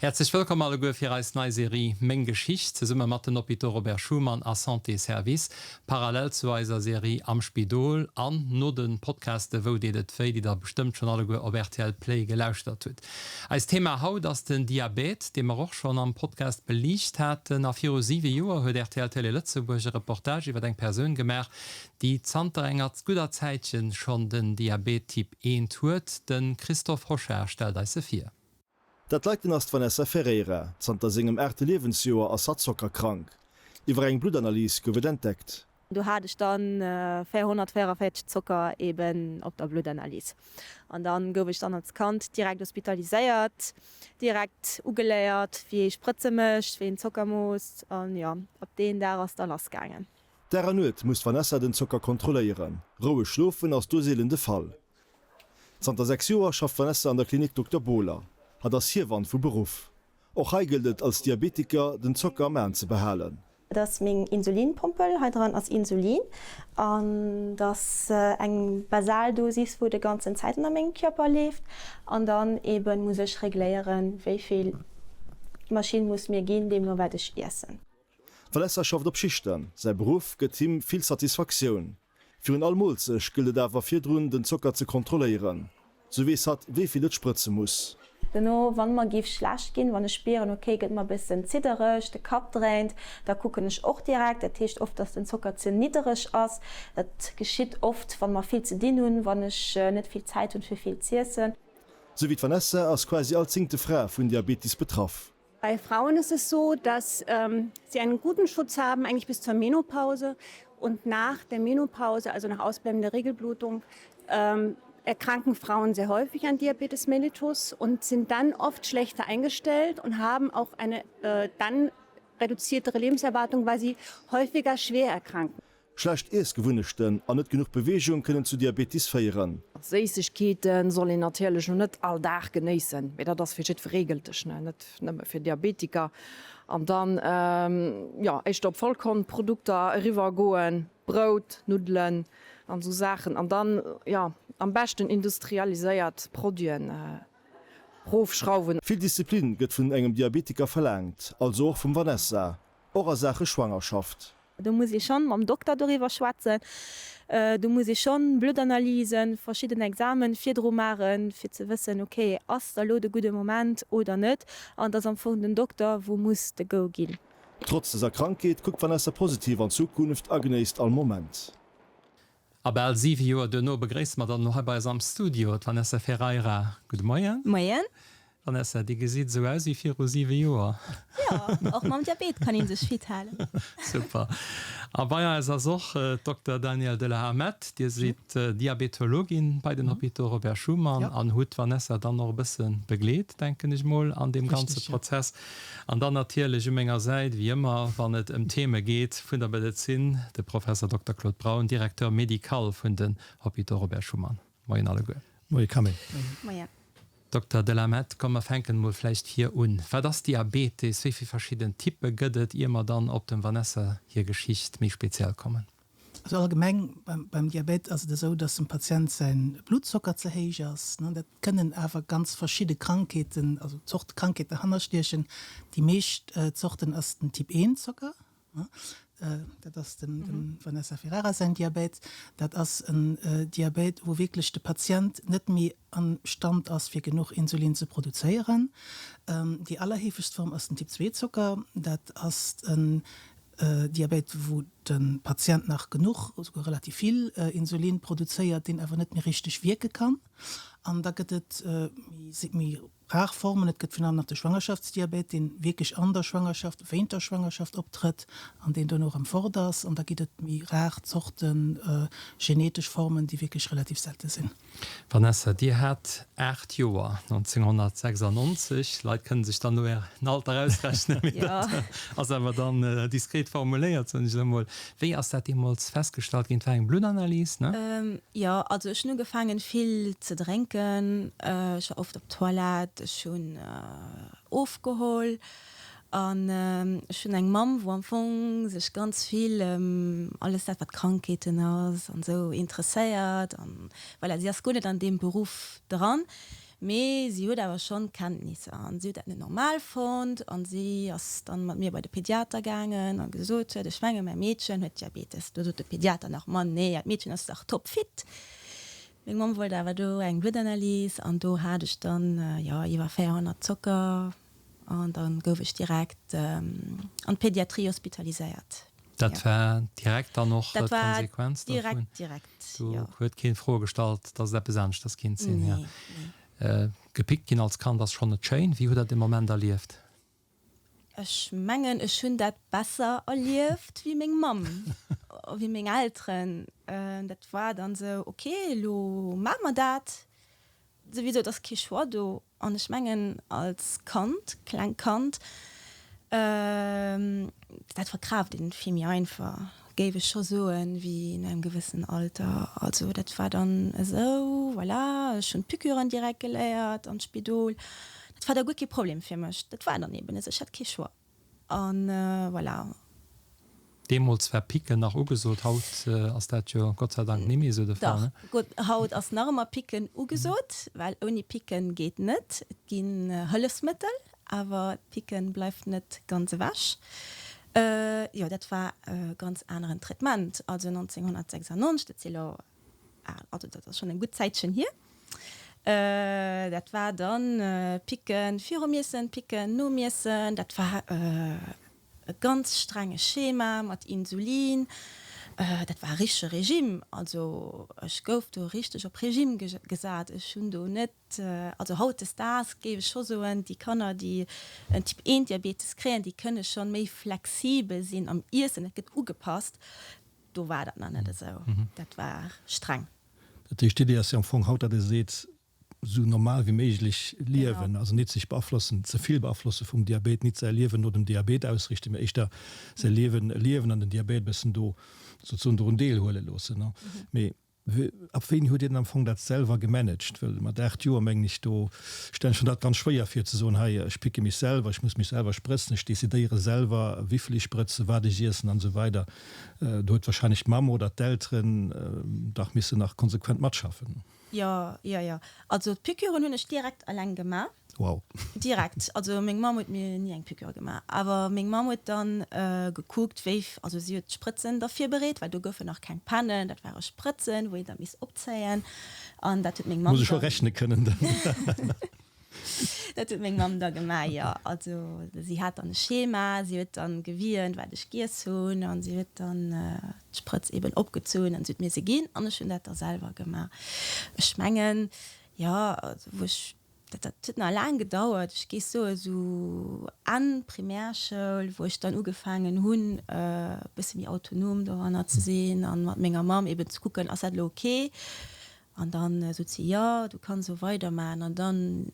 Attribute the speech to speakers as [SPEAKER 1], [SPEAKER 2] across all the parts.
[SPEAKER 1] Häerzlech wëllkomm alleguer fir eis nei Serie Meng Geschicht zesumme mat den Hôpitaux Robert Schuman a Santé Service, parallel zu eiser Serie Am Spidol an no de Podcaste Wou deet et wéi, déi der bestëmmt schonn alleguer op rtl Play gelauschtert hutt. Eist Thema haut ass den Diabet, dee mer och schonn am Podcast beliicht haten. A viru 7 Joer huet rtl Télé Lëtzebuerg e Reportage iwwer eng Persoun gemaach, déi zanter enger gudder Zäitchen schonn den Diabet Typ I huet. De Christophe Hochard stellt eis e vir.
[SPEAKER 2] Dat leiten ass d'Vanessa Ferreira. Zanter sengem aachte Liewensjoer ass hatt zockerkrank. Iwwer eng Bluttanalys gouf et entdeckt.
[SPEAKER 3] Do hat ech dann 444 Zocker eben op der Bluttanalys. An dann gouf ech dann als Kand direkt hospitaliséiert, direkt ugeléiert wéi ee Sprëtze mécht, wéi een Zocker moosst an jo, ab deen Dag ass da lass gaangen.
[SPEAKER 2] Dag an Nuet muss d'Vanessa den Zocker kontrolléieren. Roueg schlofen ass do seelen de Fall. Zanter 6 Joer schafft d'Vanessa an der Klinik Dokter Bohler. Hatt ass Hiewann vu Beruff. Och hei gëllt et als Diabetiker, den Zocker am Aen ze behalen.
[SPEAKER 3] Dat ass meng Insulinpompel, hei dran ass Insulin an dat ass eng Basaldosis wou de ganzen Zäiten a mengem Kierper leeft an dann eben muss ech regléieren wéi vill d'Maschinn muss mir ginn, deemno wat ech iessen.
[SPEAKER 2] D'Vanessa schafft op Schichten. Säi Beruff gëtt him vill Satisfaktioun. Virun all Moolzecht gëllt et awer virdrun den Zocker ze kontrolléieren. Sou weess hatt wéi vill et sprëtze muss.
[SPEAKER 3] Dono wann mer giff schlecht ginn, wann ech spieren ok gëtt mer bëssen ziddereg, de Kapp dréint, da kucken ech och direkt. Dat heescht oft dass den Zocker ze niddereg ass. Dat geschitt oft wann mer vill ze dinn hunn, wann ech net vill Zäit hunn fir vill z'iessen.
[SPEAKER 2] Sou wéi d'Vanessa ass quasi all zéngte Fra vun Diabetis betraff.
[SPEAKER 4] Bei Frauen ist es so, dass ähm, sie einen guten Schutz haben, eigentlich bis zur Menopause und nach der Menopause, also nach ausbleibender Regelblutung, ähm, erkranken Frauen sehr häufig an Diabetes mellitus und sind dann oft schlechter eingestellt und haben auch eine äh, dann reduziertere Lebenserwartung, weil sie häufiger schwer erkranken.
[SPEAKER 2] Schlecht Iessgewunnechten an net genuch Beweegung kënnen zu Diabetis féieren.
[SPEAKER 5] Séissegkeete soll een natierlech lo net all Dag genéissen, mee dat ass fir jiddweree gëlteg, net nëmme fir Diabetiker. An dann, jo, éischter op Vollkornprodukter eriwwer goen, Brout, Nuddelen an esou Saachen. An dann, jo, am beschten industrialiséiert Produiten rofschrauwen.
[SPEAKER 2] Vill Disziplin gëtt vun engem Diabetiker verlaangt, also och vum Vanessa, och a Saache Schwangerschaft.
[SPEAKER 3] Do muss ee schonn mam Dokter doriwwer schwätzen. Do muss ee schonn Bluttanalysen, verschidden Examen virdru maachen, fir ze wëssen, ok, ass da lo de gudde Moment oder net. An et ass am Fong den Dokter, wou muss de Go ginn.
[SPEAKER 2] Trotz dëser Krankheet kuckt d'Vanessa positiv an d'Zukunft a genéisst all Moment.
[SPEAKER 1] A bal 7 Joer duerno begréisse mer dann elo hei bei eis am Studio d'Vanessa Ferreira. Gudde Moien.
[SPEAKER 3] Moien.
[SPEAKER 1] Vanessa, Dir gesitt esou aus wéi viru 7 Joer.
[SPEAKER 3] Jo, och mam Diabet kann ee sech fit halen.
[SPEAKER 1] Super. A bei eis ass och d'Dokter Danièle de la Hamette. Dir sidd Diabetologin bei den Hôpitaux Robert Schuman an hutt d'Vanessa dann och e bësse begleet, denken ech mol, an deem ganze Prozess. An dann natierlech u menger Säit, wéi ëmmer, wann et ëm Theme geet vun der Medezin, de Professor Dokter Claude Braun, Directeur médical vun den Hôpitaux Robert Schuman. Moien alleguer.
[SPEAKER 6] Moie Camille.
[SPEAKER 3] Moien.
[SPEAKER 1] Dokter Delamet, komm mer fänken emol vläicht hier un. Wat ass Diabetes? Wéi vill verschidden Typpe gëtt et, ier mer dann op dem Vanessa hir Geschicht méi speziell kommen?
[SPEAKER 7] Also allgemeng beim Diabet ass et esou, dass dem Patient säin Bluttzocker ze héich ass. Dat kënnen awer ganz verschidde Krankheeten, also Zorte Krankheeten derhanner stiechen. Déi meescht Zorten ass den Typ I Zocker, dat ass dem Vanessa Ferrara säin Diabet. Dat ass en Diabet, wou wierklech de Patient net méi am Stand ass fir genuch Insulin ze produzéieren. Déi allerheefegst Form ass den Typ II Zocker. Dat ass en Diabet, wou de Patient nach genuch, esouguer relativ vill Insulin produzéiert, deen awer net méi richteg wierke kann. An da gëtt et méi rar Formen, et gëtt virun allem nach de Schwangerschaftsdiabet, dee wierklech an der Schwangerschaft, wéint der Schwangerschaft optrëtt an deen duerno erëm fort ass. An da gitt et méi rar Zorten, genetesch Formen, déi wierklech relativ selte sinn.
[SPEAKER 1] Vanessa, Dir hat 8 Joer 1996. Leit kënnen sech dann no Ären Alter ausrechnen, mee dat ass awer dann diskret formuléiert, soen ech elo mol. Wéi ass dat deemools festgestallt ginn? Et war eng Bluttanalyse,
[SPEAKER 3] ne? Jo, also ech hunn ugefaangen vill ze drénken, ech war oft op d'Toilette, ech hunn ofgeholl. An ech hunn eng Mamm, wou am Fong sech ganz vill ëm alles dat, wat Krankheeten ass an esou interesséiert. An voilà, si ass guer net an deem Beruff dran. Mee si huet awer schonn Kenntnisser an si huet dat net normal fonnt an si ass dann mat mir bei de Pediater gaangen a gesot huet, ech menge mäi Meedchen huet Diabetes. Do sot de Pediater nach, ma nee, äert Meedchen ass dach topfit. Meng Mamm wollt awer do eng Bluttanalyse an do hat ech dann, jo, iwwer 400 Zocker an dann gouf ech direkt an d'Pediatrie hospitaliséiert.
[SPEAKER 1] Dat war direkt dann och d'Konsequenz
[SPEAKER 3] dovun? Direkt, direkt, jo.
[SPEAKER 1] Do huet keen d'Fro gestallt, dass et eppes aneschters kinnt sinn? Nee, nee. Gepickt ginn als Kand ass schonn net schéin. Wéi hutt Der dee Moment erlieft?
[SPEAKER 3] Ech mengen, ech hunn dat besser erlieft wéi meng Mamm, wéi meng Elteren. Dat war dann esou, ok, elo maache mer dat souwisou, et ass kee Choix do. An ech mengen, als Kand, klengt Kand, dat verkraaft een vill méi einfach, géif ech scho soen, wéi no engem gewëssen Alter. Also dat war dann esou, voilà, ech hunn d'Piqûren direkt geléiert an d'Spidol. Dat war da guer kee Problem fir mech. Dat war dann eben esou, ech hat kee Choix. An voilà.
[SPEAKER 1] Deemools war Picken nach ugesot, haut ass dat jo Gott sei Dank ni méi esou de Fall, ne?
[SPEAKER 3] Dach, haut ass nach ëmmer Picken ugesot, well ouni Picken geet net. Et ginn Hëllefsmëttel, awer d'Picken bleift net ganz ewech. Jo, dat war e ganz aneren Traitement, also 1996, dat si lo also dat ass schonn eng gutt Zäitchen hier, dat war dann Picken virum Iessen, Picken nom Iessen, dat war e ganz strenge Schema mat Insulin, dat war e richtege Regime, also ech gouf do richteg op Regime gesat, ech hunn do net, also hautdesdaags géif ech scho soen, déi Kanner déi en Typ 1 Diabetes kréien, déi kënne schonn méi flexibel sinn am Iessen, dat gëtt ugepasst. Do war dat nach net esou, dat war streng.
[SPEAKER 2] Dat heescht, d'Idee ass jo am Fong haut, datt ee seet, esou normal wéi méiglech liewen, also nit sech beaflossen, ze vill beaflosse vum Diabet, nit säi Liewen no dem Diabet ausrichten, mee éischter säi Liewen liewen an den Diabet e bëssen do sozesoen dorun deelhuele loossen. Mee Ab wéini hutt Dir denn am Fong dat selwer gemanagt? Well mat 8 Joer, mengen ech, do stellen ech mer dat ganz schwéier vir ze soen, hei, ech picke mech selwer, ech muss mech selwer sprëtzen, ech decidéiere selwer, wéivill ech sprëtzen, wat ech iessen an esou weider. Do huet wahrscheinlech d'Mamm oder d'Elteren dach missen nach konsequent matschaffen.
[SPEAKER 3] Jo, jo, jo. Also d'Piqûren hunn ech direkt eleng gemaach.
[SPEAKER 2] Wow.
[SPEAKER 3] Direkt. Also meng Mamm huet mir ni eng Piqûre gemaach. Awer meng Mamm huet dann gekuckt, wéi, also si huet d'Sprëtzen da virbereet, well do goufen nach keng Pennen, dat ware Sprëtzen, wou een da misst opzéien. An dat huet meng Mamm
[SPEAKER 2] Muss ech scho rechne kënnen
[SPEAKER 3] dann. Dat huet meng Mamm da gemaach, jo. Also si hat dann e Schema, si huet dann gewien, wat ech giess hunn, an si huet dann d'Sprëtz eben opgezunn an si huet mir se ginn an ech hunn dat da selwer gemaach. Ech mengen, jo, also wou ech Dat dat huet nach laang gedauert, ech géif soe sou Enn Primärschoul, wou ech dann ugefaangen hunn e bësse méi autonom doranner ze sinn an mat menger Mamm eben ze kucken, ass dat elo ok? An dann sot si, jo, du kanns esou weidermachen. An dann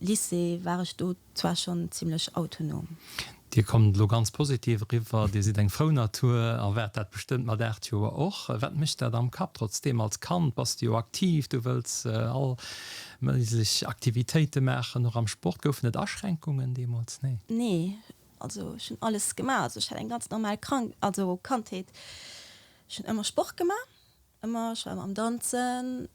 [SPEAKER 3] Lycée war ech do zwar schonn zimlech autonom.
[SPEAKER 1] Dir kommt elo ganz positiv eriwwer, Dir sidd eng frou Natur a waart dat bestëmmt mat 8 Joer och. Wat mécht dat am Kapp? Trotzdeem, als Kand bass de jo aktiv, du wëlls all méiglech Aktivitéite maachen, och am Sport. Goufen et Aschränkungen deemools?
[SPEAKER 3] Nee? Nee, also ech hunn alles gemaach. Also ech hat eng ganz normal Krank, also Kandheet. Ech hunn ëmmer Sport gemaach, ëmmer, ech war ëmmer am Danzen,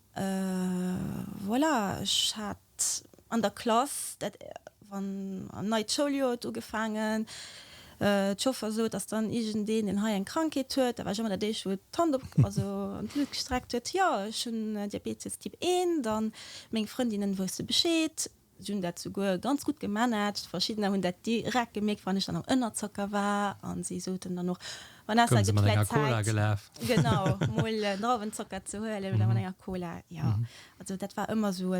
[SPEAKER 3] voilà, ech hat An der Klass, dat wann en neit Schouljoer huet ugefaangen, d'Joffer sot, dass dann iergendeen, deen hei eng Krankheet huet, da war ech ëmmer dat éischt, wou d'Hand op, also an d'Lut gestreckt huet, jo, ech hunn Diabetes Typ 1. Dann meng Frëndinnen wousste Bescheed, si hunn dat souguer ganz gutt gemanagt, verschiddener hunn dat direkt gemierkt, wann ech dann am Ënnerzocker war, a si soten dann och,
[SPEAKER 1] Vanessa, gëtt vläit Zäit,
[SPEAKER 3] genau, mol en Drauwenzocker ze huelen oder mat enger Cola, jo. Also dat war ëmmer esou e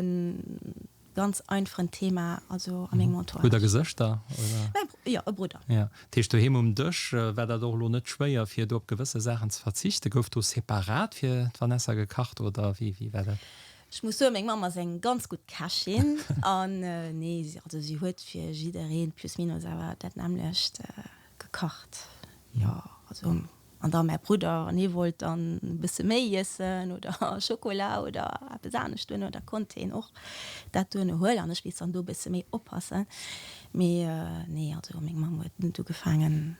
[SPEAKER 3] ganz einfachen Thema, also a mengem Entourage.
[SPEAKER 1] Hutt Der Gesëschter, oder?
[SPEAKER 3] Mäi Br, jo, e Brudder.
[SPEAKER 1] Jo, dat heescht doheem um Dësch war dat och elo net schwéier fir do op gewësse Saachen ze verzichten? Gouf do separat fir d'Vanessa gekacht oder wéi, wéi war dat?
[SPEAKER 3] Ech muss soen, meng Mamm ass eng ganz gutt Kächin an nee, also si huet fir jiddereen plus minus awer dat nämmlecht gekacht, jo, also an da mäi Brudder, wann hie wollt dann e bësse méi iessen oder Schokola oder eppes anescht duerno, da konnt hien och dat duerno huelen an ech misst dann do e bësse méi oppassen. Mee nee, also meng Mamm huet net ugefaangen.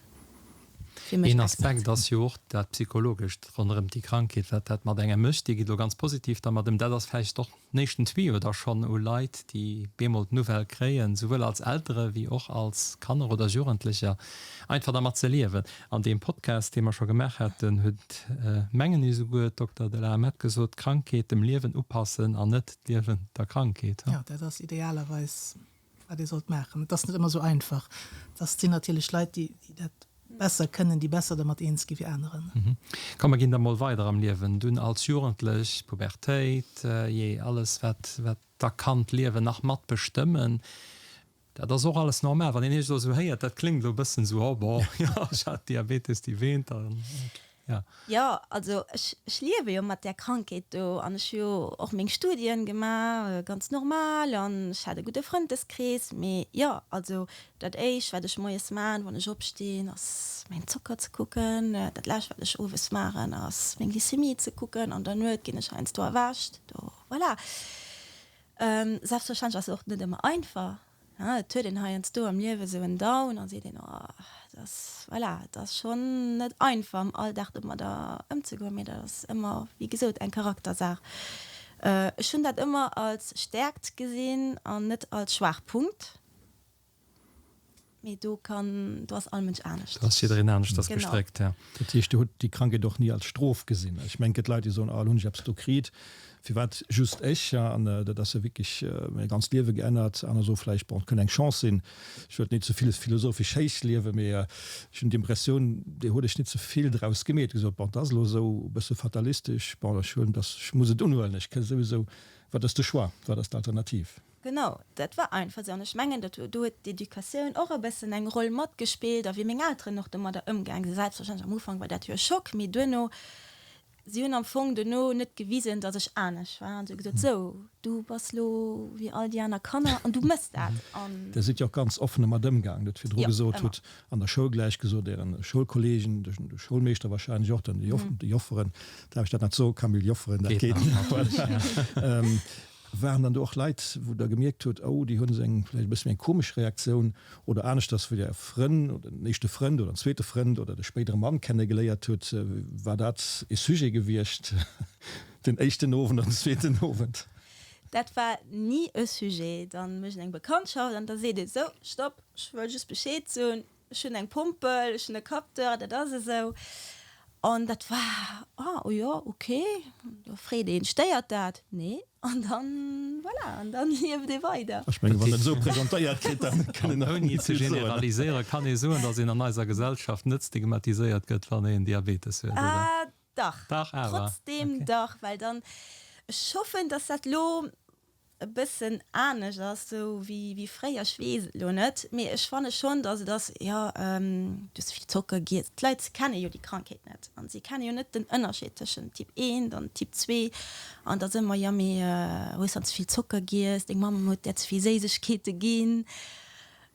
[SPEAKER 3] Fir mech
[SPEAKER 1] Een Aspekt ass jo och dat Psychologescht ronderëm déi Krankheet, wat dat mat engem mécht. Dir gitt elo ganz positiv dermat ëm. Dat ass vläicht och den éischten Tuyau da schonn u Leit, déi bemol d'Nouvelle kréien, souwuel als Eltere wéi och als Kanner oder Jugendlecher, einfach dermat ze liewen. An deem Podcast, dee mer scho gemaach haten, huet, mengen ech esouguer, d'Dokter de Lahamet gesot, d'Krankheet dem Liewen upassen an net d'Liewen der Krankheet.
[SPEAKER 7] Jo, dat ass idealerweis wat ee sollt maachen. Et ass net ëmmer esou einfach. Et sinn natierlech Leit, déi dat besser kënnen, déi besser dermat eens gi wéi aneren.
[SPEAKER 1] Komm, mer ginn da mol weider am Liewen. Dunn als Jugendlech, Pubertéit, jee, alles wat wat da kann d'Liewen nach mat bestëmmen. Dat ass och alles normal. Wann een Iech elo esou héiert, dat kléngt elo e bëssen esou, oh bon, jo, ech hat Diabetes, déi weent an.
[SPEAKER 3] Ja. Jo, also ech, ech liewe jo mat där Krankheet do an ech hu jo och meng Studien gemaach, ganz normal an ech hat e gudde Frëndeskrees. Mee jo, also dat éischt wat ech moies maan wann ech opstinn ass mäin Zocker ze kucken, dat lescht wat ech owes maachen ass meng Glycémie ze kucken an der Nuet ginn ech heiansdo erwächt, do voilà. Selbstverständlech ass et och net ëmmer einfach. Et huet een heiansdo am Liewe sou en Down a seet een, oh, et ass, voilà, et ass schonn net einfach am Alldag domadder ëmzegoen, mee dat ass ëmmer, wéi gesot, eng Charaktersaach. Ech hunn dat ëmmer als Stäerkt gesinn an net als Schwaachpunkt. Mee do kann, do ass all Mënsch anescht.
[SPEAKER 1] Do ass jiddereen aneschters gestréckt, ja.
[SPEAKER 2] Dat heescht, Dir hutt déi Krankheet och ni als Strof gesinn? Ech mengen, et gëtt Leit, déi soen, oh, elo hunn ech eppes do kritt, firwat just ech? An dat ass jo wierklech mäi ganzt Liewe geännert. Aner soe vläicht, bon, et kënnt eng Chance sinn. Ech wëllt net ze vill philosophesch héich liewen, mee ech hunn d'Impressioun, Dir hutt Iech net ze vill draus gemeet, gesot, bon, et ass elo esou, e bësse fatalistesch, bon, ech huelen dat, ech muss et unhuelen, ech kënn souwisou, wat ass de Choix, wat ass d'Alternativ?
[SPEAKER 3] Genau, dat war einfach esou. An ech mengen, dat do huet d'Educatioun och e bëssen eng Roll matgespillt a wéi meng Elteren och domadder ëmgaang sinn. Selbstverständlech, am Ufank war dat jo e Schock, mee duerno, si hunn am Fong duerno net gewisen, datt ech anescht war an si hu gesot, Sou, du bass lo wéi all déi aner Kanner an du mëss dat.
[SPEAKER 2] An. Dir sidd jo och ganz offen domat ëmgaang. Dir hutt virdru gesot, hutt an der Schoul gläich gesot, Ären Schoulkolleegen, de Schoulmeeschter wahrscheinlech och, dann déi Jofferen, darf ech dat nach soen, Camille, Jofferen, dat geet nach, voilà. Waren dann do och Leit, wou Der gemierkt hutt, oh, déi hunn esou eng vläicht e bësse méi eng komesch Reaktioun oder aneschters, wou Dir Är Frënn oder den éischte Frënd oder den zweete Frënd oder de spéidere Mann kenne geléiert hutt? War dat e Sujet gewiescht den éischten Owend oder den zweeten Owend?
[SPEAKER 3] Dat war ni e Sujet. Dann mécht een eng Bekanntschaft an da seet ee, Sou, stopp, ech wëll just Bescheed soen, Ech hunn eng Pompel, ech hunn e Capteur, dat ass esou. An dat war, ah, oh jo, ok. Da freet een, stéiert dat? Nee. An dann, voilà, an dann lieft ee weider.
[SPEAKER 2] Ech mengen, wann en esou presentéiert kritt, dann
[SPEAKER 1] kënn en och
[SPEAKER 2] Ouni
[SPEAKER 1] ze generaliséieren, kann ee soen, datt een an eiser Gesellschaft net stigmatiséiert gëtt, wann een Diabetes huet,
[SPEAKER 3] oder? Dach. Dach awer? Trotzdem dach, well dann, ech hoffen, datt dat lo e bëssen anescht ass sou wéi wéi fréier, ech weess et elo net, mee ech fanne schonn, datt et ass, jo du hues ze vill Zocker giess. D'Leit kenne jo déi Krankheet net an si kenne jo net den Ënnerscheed tëschent Typ 1 an Typ 2 an da si mer, jo mee hues dann ze vill Zocker giess, deng Mamm huet där ze vill Séisegkeete ginn,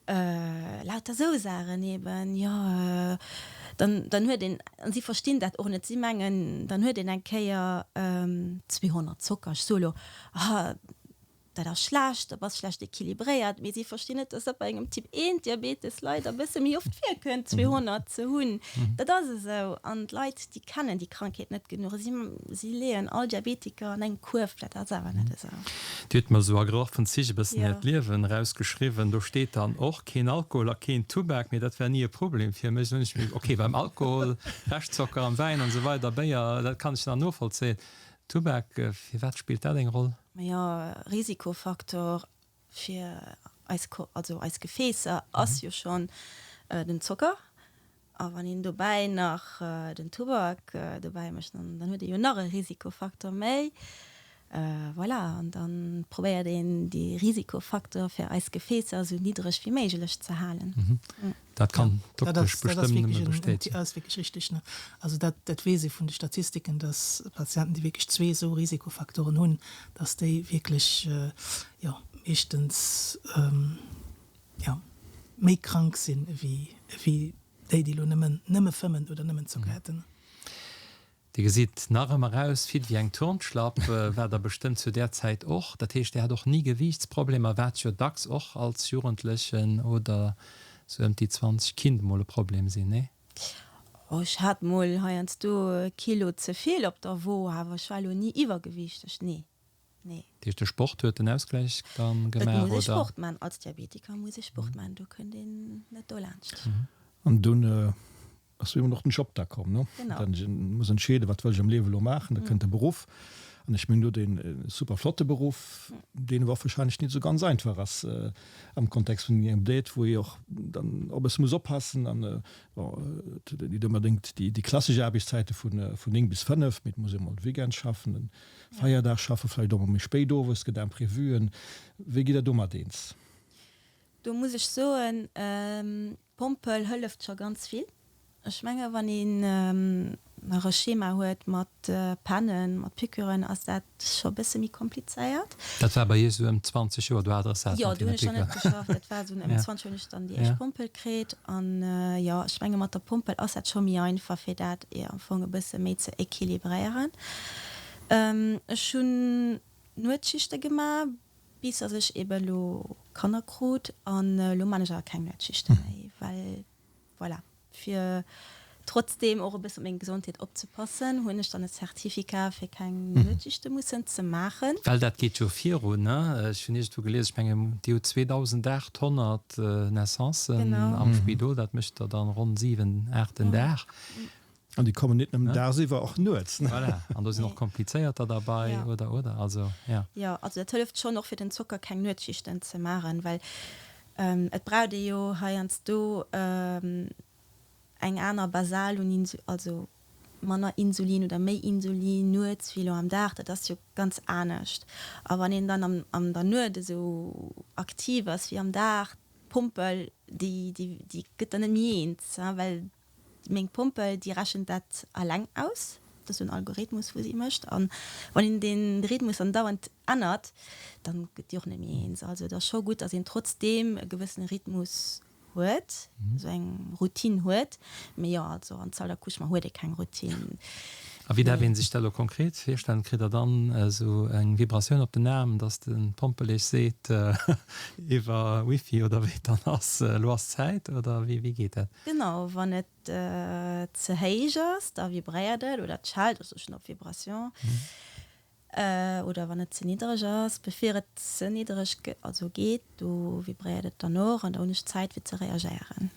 [SPEAKER 3] lauter sou Saachen eben, jo dann dann huet een, an si verstinn dat och net, si mengen dann huet een eng Kéier 200 Zocker, ech soe lo, ah dat ass schlecht, da bass schlecht equilibréiert, mee si verstinn net, dass dat bei engem Typ 1 Diabetes leider e bësse méi oft virkënnt 200 ze hunn, dat ass esou an d'Leit déi kennen déi Krankheet net genuch, si si leeën all Diabetiker an eng Kuerf, dat ass awer net esou.
[SPEAKER 1] Dir hutt mer esou a groffen Zich e bëssen Äert Liewen erausgeschriwwen. Do steet dann och, keen Alkohol a keen Tubak, mee dat war ni e Problem fir mech. Dann hunn ech mir, ok, beim Alkohol, Reschtzocker am Wäin an esou weider, Béier, dat kann ech nach novollzéien. Tubak, firwat spillt dat eng Roll?
[SPEAKER 3] Majo, Risikofaktor fir eis, also eis Gefäässer ass jo schonn den Zocker. A wann een dobäi nach den Tubak dobäi mécht, dann huet ee jo nach e Risikofaktor méi. Voilà, an da probéiert een dee Risikofaktor fir eis Gefäässer esou niddreg wéi méiglech ze halen.
[SPEAKER 1] Dat kann d'Doktesch bestëmmt nëmme bestätegen.
[SPEAKER 7] Dat ass wierklech richteg. Also dat, dat weess ee vun de Statistiken, dass Patienten, déi wierklech zwee esou Risikofaktoren hunn, dass déi wierklech, jo, meeschtens, jo, méi krank sinn ewéi ewéi déi, déi elo nëmmen nëmme fëmmen oder nëmmen Zocker hätten.
[SPEAKER 1] Dir gesitt nach ëmmer aus fit wéi eng Turnschlapp, war der bestëmmt zu där Zäit och. Dat heescht, Dir hat och ni Gewiichtsproblemer, wat jo dacks och als Jugendlechen oder sou ëmt déi 20 kinnt mol e Problem sinn, nee?
[SPEAKER 3] Oh, ech hat mol heiansdo e Kilo ze vill op der Wo, awer ech war elo ni iwwergewiichteg, nee, nee.
[SPEAKER 1] Dat heescht, de Sport huet den Ausgläich dann
[SPEAKER 3] Et
[SPEAKER 1] gemaach,
[SPEAKER 3] muss ee
[SPEAKER 1] oder?
[SPEAKER 3] Sport man, als Diabetiker muss ee Sport man, do kënnt een net dolaanscht.
[SPEAKER 6] An dunn ass ëmmer och den Job da komm, ne?
[SPEAKER 3] Genau.
[SPEAKER 6] Dann muss entscheeden, wat wëll ech am Liewe elo maachen, da kënnt de Beruff. An ech mengen, do huet een e super flotte Beruff, deen awer och wahrscheinlech nit esou ganz einfach ass am Kontext vun engem Diät, wou ee och dann och e bësse muss oppassen an, bon, et huet een nit onbedéngt déi déi klassesch Aarbechtszäite vun vun 9 bis 5, mee et muss ee mol de Weekend schaffen, den Feierdag schaffen, vläicht och mol méi spéit owes, et gëtt Imprévuen. Wéi gitt Der domat eens?
[SPEAKER 3] Do muss ech soen, d'Pompel hëlleft scho ganz vill. Ech menge wann een nach e Schema huet mat Pennen, mat Piqûren, ass dat scho e bësse méi komplizéiert.
[SPEAKER 1] Dat war bei Iech esou ëm 20 Joer, do hat Der es sat
[SPEAKER 3] Jo,
[SPEAKER 1] mat
[SPEAKER 3] do hunn
[SPEAKER 1] deene
[SPEAKER 3] ech nach net
[SPEAKER 1] Piqûren.
[SPEAKER 3] geschafft. Dat war esou ëm 20 Joer hunn ech dann déi éischt Pompel kritt. An jo, ech menge mat der Pompel ass dat scho méi einfach, fir dat am Fong e bësse méi ze équilibréieren. Ech hunn Nuetsschichte gemaach. Bis dass ech eben elo Kanner krut an elo man ech awer keng Nuetsschichte méi, well voilà, fir trotzdeem och e bëssen op meng Gesondheet opzepassen, hunn ech dann e Certificat fir keng Nuetsschichte mussen ze maachen.
[SPEAKER 1] Well dat geet jo virun, ne? Ech hunn iergendwou gelies, ech mengen Dir hutt 2.800 Naissancen am Spidol, dat mécht der dann ronn 7, 8 den Dag.
[SPEAKER 6] An déi kommen nit nëmmen dagsiwwer, och nuets.
[SPEAKER 1] Voilà, an do sinn och komplizéierter derbei, oder, oder? Also, ja.
[SPEAKER 3] Jo, also dat hëlleft schonn och fir den Zocker keng Nuetsschichten ze maachen, well et braucht ee jo heiansdo eng aner Basal un Insu, also manner Insulin oder méi Insulin nuets wéi elo am Dag, dat ass jo ganz anescht. A wann een dann am an der Nuet esou aktiv ass wéi am Dag, d'Pompel déi déi déi gëtt dann net méi eens, well Meng Pompel, déi rechent dat alleng aus. Dat ass esou en Algorithmus, wou si mécht. An wann een dee Rhythmus dann dauernd ännert, dann gëtt déi och net méi eens. Also et ass scho gutt, datt een trotzdeem e gewëssene Rhythmus huet, esou eng Routine huet. Mee jo, also an Salle d'accouchement huet ee keng Routine.
[SPEAKER 1] A wéi däerf ee sech dat elo konkret virstellen? Kritt Der dann esou eng Vibratioun op den Aarm, datt de Pompel Iech seet, iwwer Wifi oder wéi et dann ass, elo ass Zäit, oder wéi geet dat?
[SPEAKER 3] Genau, wann et ze héich ass, da vibréiert et oder et schellt, also ech hunn op Vibration, oder wann et ze niddereg ass, bevir et ze niddereg also geet, do vibréiert et dann och an da hunn ech Zäit fir ze reagéieren.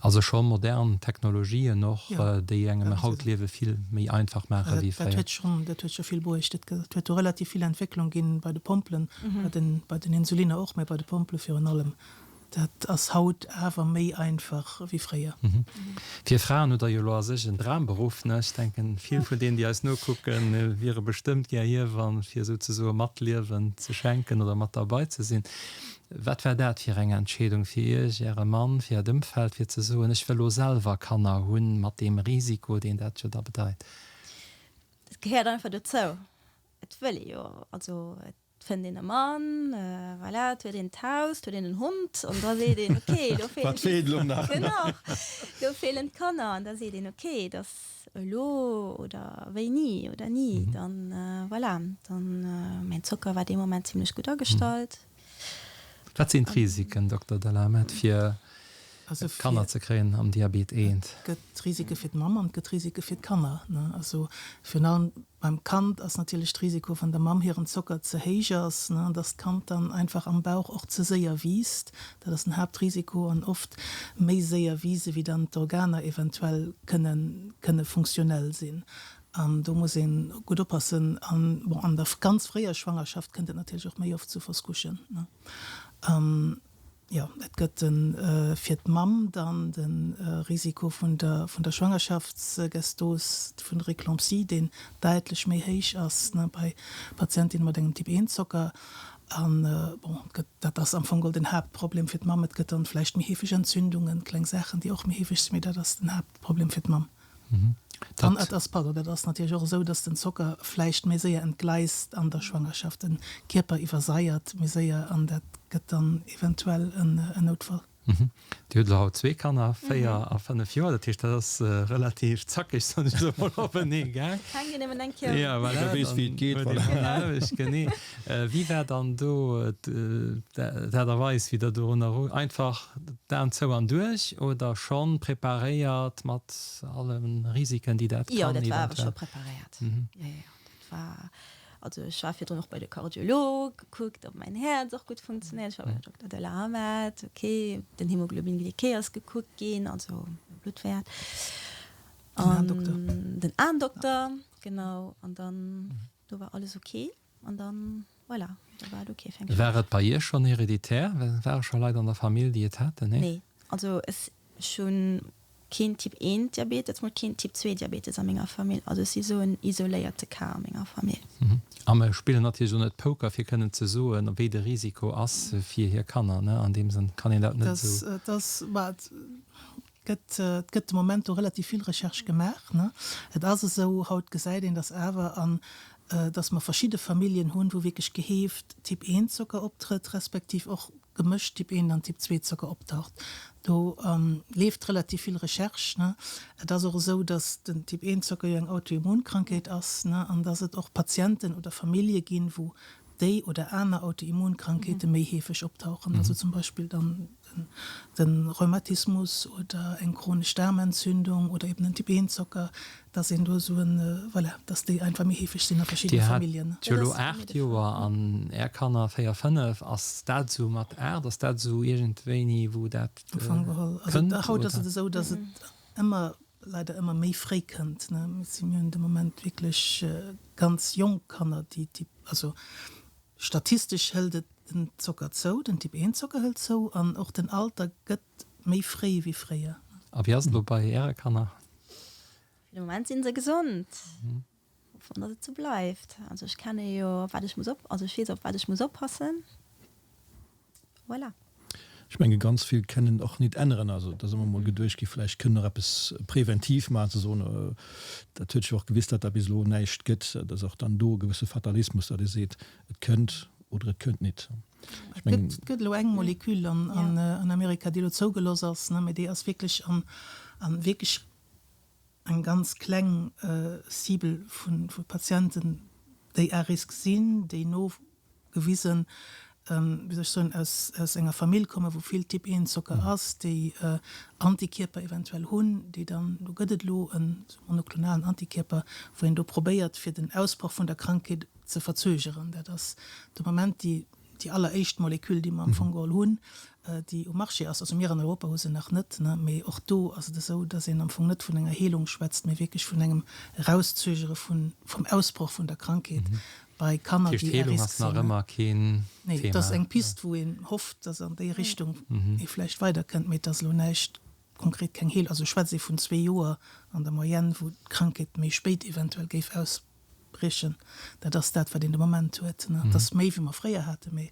[SPEAKER 1] Also scho modern Technologien och, déi engem haut d'Liewe vill méi einfach maache wéi
[SPEAKER 7] fréier. Dat huet scho vill bruecht. Et huet do relativ vill Entwécklung ginn bei de Pompelen, bei den Insuliner och, mä bei de Pompele virun allem. Dat ass haut awer méi einfach wéi fréier.
[SPEAKER 1] Fir Fraen hutt Der jo elo a sech en Dramberuff, ne? Ech denken, vill vun deenen, déi eis nokucken, wiere bestëmmt gär Hiewann, fir souzesoe mat Liewen ze schenken oder mat derbei ze sinn. Wat war dat fir eng Entscheedung fir Iech, Äre Mann, fir Äert Ëmfeld, fir ze soen, ech wëll elo selwer Kanner hunn, mat deem Risiko, deen dat jo da bedeit?
[SPEAKER 3] Et gehéiert einfach dozou. Et wëll ee jo. Also et fënnt een e Mann, voilà, et huet een d'Haus, et huet een en Hond an da seet een, ok, elo feelen
[SPEAKER 6] Wat feelt elo nach?
[SPEAKER 3] Genau, elo feelen d'Kanner an da seet een, ok, et ass elo oder wéini oder ni. Dann, voilà, dann, mäin Zocker war dee Moment zimlech gutt agestallt.
[SPEAKER 1] Wat sinn d'Risiken, Dokter Delamet, fir Kanner ze kréien am Diabet 1?
[SPEAKER 7] Et gëtt Risike fir d'Mamm an et gëtt Risike fir d'Kanner. Also virun allem beim Kand ass natierlech d'Risiko, wann der Mamm hiren Zocker ze héich ass, dass d'Kand dann einfach am Bauch och ze séier wiisst. Dat ass den Haaptrisiko an oft méi séier wiise wéi dann d'Organer eventuell kënnen kënne funktionell sinn. An do muss ee gutt oppassen. An, bon, an der ganz fréier Schwangerschaft kënnt et natierlech och méi oft zu Fausse-couchen. Jo, et gëtt de fir d'Mamm dann de Risiko vun der vun der Schwangerschaftsgestos, vun der Eclampsie, deen däitlech méi héich ass, ne, bei Patientinnen mat engem Typ-I-Zocker. An, bon, et gëtt, dat ass am Fong geholl den Haaptproblem fir d'Mamm. Et gëtt dann vläicht méi heefeg Entzündungen, kleng Saachen, déi och méi heefeg sinn, mee dat ass den Haaptproblem fir d'Mamm. An et ass, pardon, dat ass natierlech och esou, dass den Zocker vläicht méi séier entgleist an der Schwangerschaft, den Kierper iwwersaiert méi séier an dat gëtt dann eventuell en Noutfall.
[SPEAKER 1] Dir hutt elo haut zwee Kanner, 4 a 5 Joer, dat heescht, dat ass relativ zackeg, soen ech elo mol, openee gaang.
[SPEAKER 3] Fänkt een nëmmen eng Kéier un.
[SPEAKER 1] Ja, voilà,
[SPEAKER 6] Da weess, wéi et geet, voilà.
[SPEAKER 1] Huet een genee. Wéi war dann do d'Aart a Weis, wéi Der dorunner eru, einfach d'Aen zou an duerch oder schonn preparéiert mat alle Risiken, déi dat kann
[SPEAKER 3] Jo, dat war awer scho preparéiert. Jo, jo, jo, dat war. Also ech war virdrun och bei de Kardiolog, gekuckt ob mäin Häerz och gutt funktionéiert. Ech war bei den Dokter de la Hamet, ok, den Hemoglobin glyqué ass gekuckt ginn, also Bluttwäert.
[SPEAKER 7] Den Aendokter.
[SPEAKER 3] Den Aendokter, genau. An dann, do war alles ok. An dann, voilà, da war et ok
[SPEAKER 1] fir eng War et bei Iech schonn hereditär? Ware scho Leit an der Famill, déi et haten?
[SPEAKER 3] Nee? Nee, also ech hunn Keen Typ I Diabetes, mol keen Typ II Diabetes a menger Famill. Also ech si sou en isoléierte Cas a menger Famill.
[SPEAKER 1] A mer spillen natierlech och net Poker fir kënnen ze soen, wéi de Risiko ass fir hir Kanner, ne? An deem Sënn kann een dat net esou.
[SPEAKER 7] Et ass, bah, et gëtt, et gëtt de Moment do relativ vill Recherche gemaach, ne? Et ass esou, haut gesäit een, datt awer an, datt mer verschidde Familljen hunn, wou wierklech geheeft Typ I Zocker optrëtt, respektiv och gemëscht Typ 1 an Typ 2 Zocker optaucht. Do leeft relativ vill Recherche, ne. Et ass och esou, dass den Typ 1 Zocker jo eng Autoimmunkrankheet ass, ne, an dass et och Patienten oder Famillje ginn, wou déi oder aner Autoimmunkrankheete méi heefeg optauchen, also zum Beispill dann de Rheumatismus oder eng chronesch Daarmentzündung oder eben den Typ 1 Zocker. Dass een do esou en, voilà, dass déi einfach méi heefeg sinn a verschiddene
[SPEAKER 1] Dir hat
[SPEAKER 7] Familljen.
[SPEAKER 1] jo elo 8 Joer an Är Kanner 4, 5. Ass dat esou mat 8, ass dat esou iergendwéini, wou dat
[SPEAKER 7] Am Fong geholl, also
[SPEAKER 1] kënnt,
[SPEAKER 7] haut ass
[SPEAKER 1] oder?
[SPEAKER 7] et esou, dass et ëmmer, leider ëmmer méi fréi kënnt, ne. Mir si, mir hunn de Moment wierklech ganz jonk Kanner, déi, déi, also statistesch hëlt et den Zocker zou, den Typ 1 Zocker hëlt zou an och den Alter gëtt méi fréi wéi fréier.
[SPEAKER 1] A wéi ass et elo bei Äre Kanner?
[SPEAKER 3] Fir de Moment sinn se gesond. Hoffen dass et sou bleift. Also ech kenne jo op wat ech muss op, also ech weess op wat ech muss oppassen. Voilà.
[SPEAKER 6] Ech menge ganz vill kennen och nit änneren. Also et ass ëmmer mol geduecht gi vläicht kënnen nach eppes preventiv maachen, ze soen, dat huet sech och gewisen, datt dat bis elo näischt gëtt. Et ass och dann do e gewësse Fatalismus, datt ee seet, et kënnt oder et kënnt nit.
[SPEAKER 7] Ech mengen. Et gëtt elo eng Molekül an Amerika, déi elo zougeloss ass, mee déi ass wierklech an wierklech eng ganz kleng Cible vu Patienten, déi à risque sinn, déi nogewisen, wéi soll ech soen, aus enger Famill kommen, wou vill Typ I Zocker ass, déi Antikierper eventuell hunn, déi dann, do gëtt et elo e monoklonalen Antikierper, wou een do probéiert, fir den Ausbroch vun der Krankheet ze verzögeren. Dat ass de Moment déi déi alleréischt Molekül, déi mer am Fong geholl hunn, déi um Marché ass. Also mir an Europa hu se nach net, mee och do ass et esou, dass een am Fong net vun enger Heelung schwätzt, mee wierklech vun engem Erauszögere vun, vum Ausbroch vun der Krankheet bei Kanner,
[SPEAKER 1] Dat heescht,
[SPEAKER 7] déi à
[SPEAKER 1] Heelung
[SPEAKER 7] risque
[SPEAKER 1] ass nach
[SPEAKER 7] sinn.
[SPEAKER 1] ëmmer keen
[SPEAKER 7] Nee, et ass
[SPEAKER 1] Thema.
[SPEAKER 7] eng Pist, wou een hofft, dass an déi Richtung ee vläicht weiderkënnt, mee et ass elo näischt konkret, keng Heel. Also schwätzt ee vun zwee Joer an der Moyenne, wou d'Krankheet méi spéit eventuell géif aus. Briechen. Dat ass dat, wat een de Moment huet. Dat ass méi, wéi mer fréier haten, mee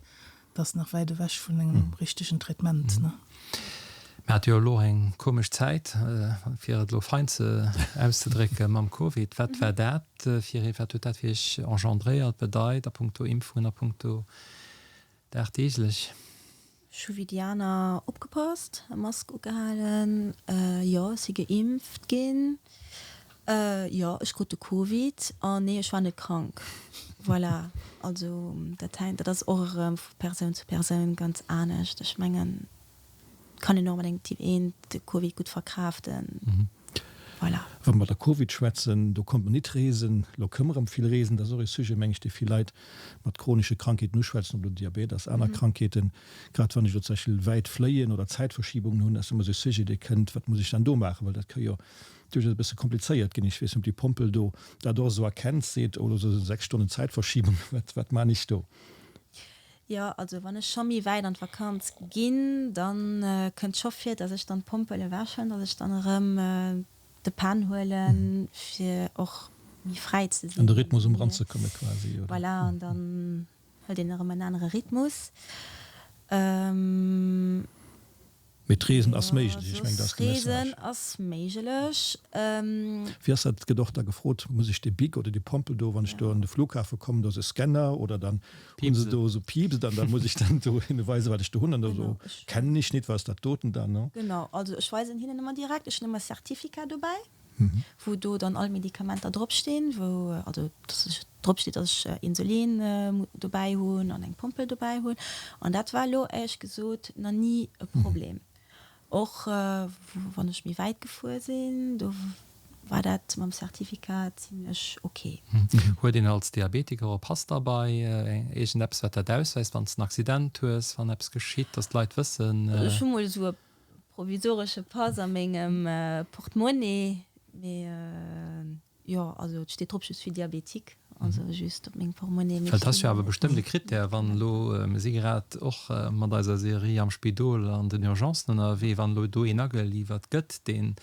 [SPEAKER 7] dat ass nach wäit ewech vun engem richtegen Traitement.
[SPEAKER 1] Mir hate jo elo eng komesch Zäit, fir et elo fein ze auszedrécken, mam Covid. Wat war dat fir ee, wat huet dat fir Iech engendréiert, bedeit a puncto Impfungen, a puncto Dagdeeglech.
[SPEAKER 3] Ech hu wéi déi aner opgepasst, Mask ugehalen, jo ech si geimpft ginn, jo ech krut de Covid an nee ech war net krank. Voilà, also dat hänkt, dat ass och erëm vu Persoun zu Persoun ganz anescht. Ech mengen et kann een och mat engem Typ 1 de Covid gutt verkraaften. Voilà.
[SPEAKER 6] Wa mer iwwer Covid schwätzen, do konnt mer nit reesen, elo kënne mer erëm vill reesen. Dat ass och ee Sujet, meng ech, dee vill Leit mat chronesche Krankheeten uschwätzen, ob elo Diabet ass, aner Krankheeten. Grad wann ech elo zum Beispill wäit fléien oder Zäitverschiebungen hunn, ass ëmmer esou e Sujet, dee kënnt, Wat muss ech dann do maachen? Well dat ka jo duerchaus e bësse komplizéiert ginn. Ech weess net, ob déi Pompel do dat och esou erkennt, seet, Oh, elo sou 6 Stonnen Zäitverschiebung, wat, wat maan ech do?
[SPEAKER 3] Jo, also wann ech scho méi wäit an d'Vakanz ginn, da kënnt scho vir, dass ech dann d'Pompel ewechhuelen, dass ech dann erëm de Pen huelen, fir och méi fräi ze sinn.
[SPEAKER 6] An de Rhythmus um eranzekomme quasi,
[SPEAKER 3] oder? Voilà, an dann hëlt een erëm en anere Rhythmus.
[SPEAKER 6] Mee d'Reesen ass méiglech, ech mengen, dat ass de Message.
[SPEAKER 3] Reesen ass méiglech.
[SPEAKER 6] Wéi ass dat? Et gëtt och da gefrot, muss ech dee Bic oder déi Pompel do, wann ech do an de Flughafe kommen, do ass e Scanner oder dann hu se do esou Piips an da muss ech dann do hinne weisen, wat ech do hunn an da so, kennen ech nit, wat ass dat doten dann, ne?
[SPEAKER 3] Genau, also ech weisen hinnen ëmmer direkt, ech hunn ëmmer Certificat dobäi. wou do dann all Medikamenter drop stinn, wou also dass ech drop steet, dass ech Insulin dobäi hunn an eng Pompel dobäi hunn. An dat war elo éierlech gesot nach ni e Problem. Och wann ech méi wäit gefuer sinn, do war dat mam Certificat zimlech ok.
[SPEAKER 1] Huet een als Diabetiker e Pass derbei, iergendeppes wat dat ausweist, wann s de en Accident hues, wann eppes geschitt, dass d'Leit wëssen?
[SPEAKER 3] Ech hu mol esou e Provisoresche Pass a mengem Portemonnaie, mee jo, also et steet drop je suis diabétique, also just op mengem Portemonnaie.
[SPEAKER 1] Well et ass jo awer bestëmmt e Krittär, wann elo, mir si grad och mat eiser Serie am Spidol an den Urgencen ënnerwee, wann elo do een ageliwwert gëtt, dee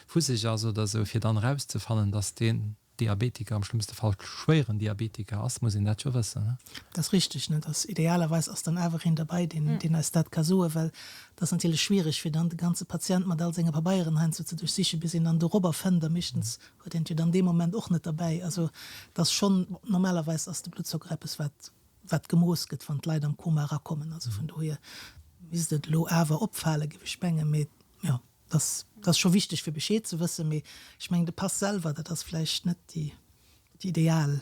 [SPEAKER 1] fusseg ass oder esou, fir dann erauszefannen, datt deen Diabetiker, am schlëmmste Fall schwéieren Diabetiker ass, muss een dat jo wëssen, ne?
[SPEAKER 7] Dat ass richteg, ne? Dass idealerweis ass dann awer een derbei, deen, deen eis dat ka soen, well et ass natierlech schwiereg, fir dann de ganze Patient mat all senge Pabeieren heiansdo ze duerchsichen, bis een dann dorobber fënnt. A meeschtens huet een et jo dann dee Moment och net derbäi. Also et ass schonn, normalerweis ass de Bluttzocker eppes, wat, wat gemooss gëtt, wann d'Leit am Koma erakommen. Also vun dohier misst et elo awer opfalen, géif ech mengen. Mee jo. Dat ass scho wichteg fir Bescheed ze wëssen, mee ech mengen de Pass selwer, dat ass vläicht net déi ideal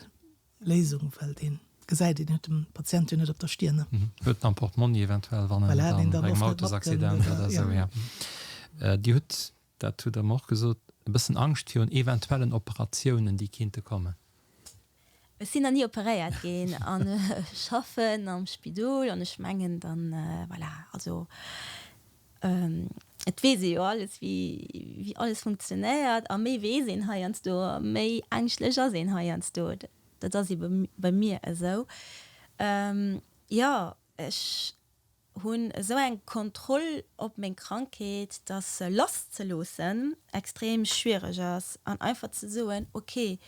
[SPEAKER 7] Léisung, well dee gesäit een, huet de Patient jo net op der Stier, ne?
[SPEAKER 1] Huet en am Portmonni eventuell, wann en dann bei engem Autosaccident oder esou, jo. Dir hutt, dat hutt Der mer och gesot, e bëssen Angscht virun eventuellen Operatiounen, déi kéinte kommen.
[SPEAKER 3] Ech sinn nach ni operéiert ginn an ech schaffen am Spidol an ech mengen dann, voilà, also et weess ee jo alles, wéi alles funktionéiert a méi weess een heiansdo, méi ängschtlech ass een heiansdo. Dat ass ebe bei mir esou. Jo, ech hunn esou eng Kontroll op meng Krankheet, dass se lass ze loossen extrem schwiereg ass an einfach ze soen, ok,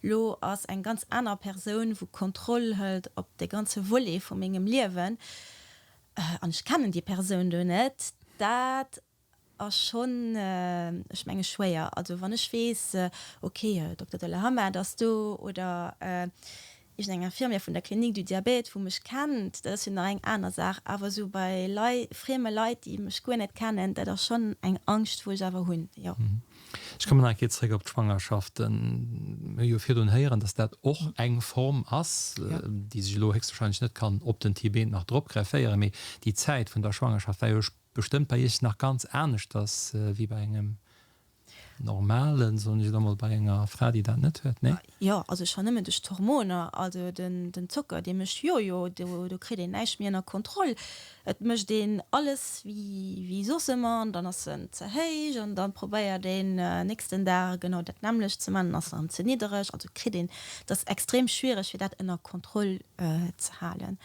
[SPEAKER 3] lo ass eng ganz aner Persoun wou Kontroll hëlt op de ganze Volet vu mengem Liewen an ech kennen déi Persoun do net, dat ass schonn, ech menge schwéier. Also wann ech weess, ok, Dokter de la Hammad ass do oder iergendeng Infirmière vun der Clinique du Diabète, wou mech kennt, dat ass jo nach eng aner Saach. Awer esou bei Lei, frieme Leit, déi mech guer net kennen, dat ass schonn eng Angscht, wou ech awer hunn, jo.
[SPEAKER 1] Ech kommen nach eng Kéier zréck op d'Schwangerschaften. Mir hu jo virdrun héieren, dass dat och eng Form ass, déi sech elo héchstwahrscheinlech net kann op den Typ 1 nach drop grefféieren. Mee déi Zäit vun der Schwangerschaft war jo bestëmmt bei Iech nach ganz aneschters wéi bei engem normalen, soen ech elo mol, bei enger Fra, déi dat net huet, nee?
[SPEAKER 3] Jo, also schonn nëmmen duerch d'Hormoner, also den Zocker, dee mécht Jojo, do do kritt een näischt méi ënner Kontroll. Et mécht een alles wéi wéi soss ëmmer an dann ass en ze héich an dann probéiert een nächsten Dag genau dat nämmlecht ze man, dann ass en erëm ze niddereg, also kritt een, et ass extrem schwiereg fir dat ënner Kontroll ze halen,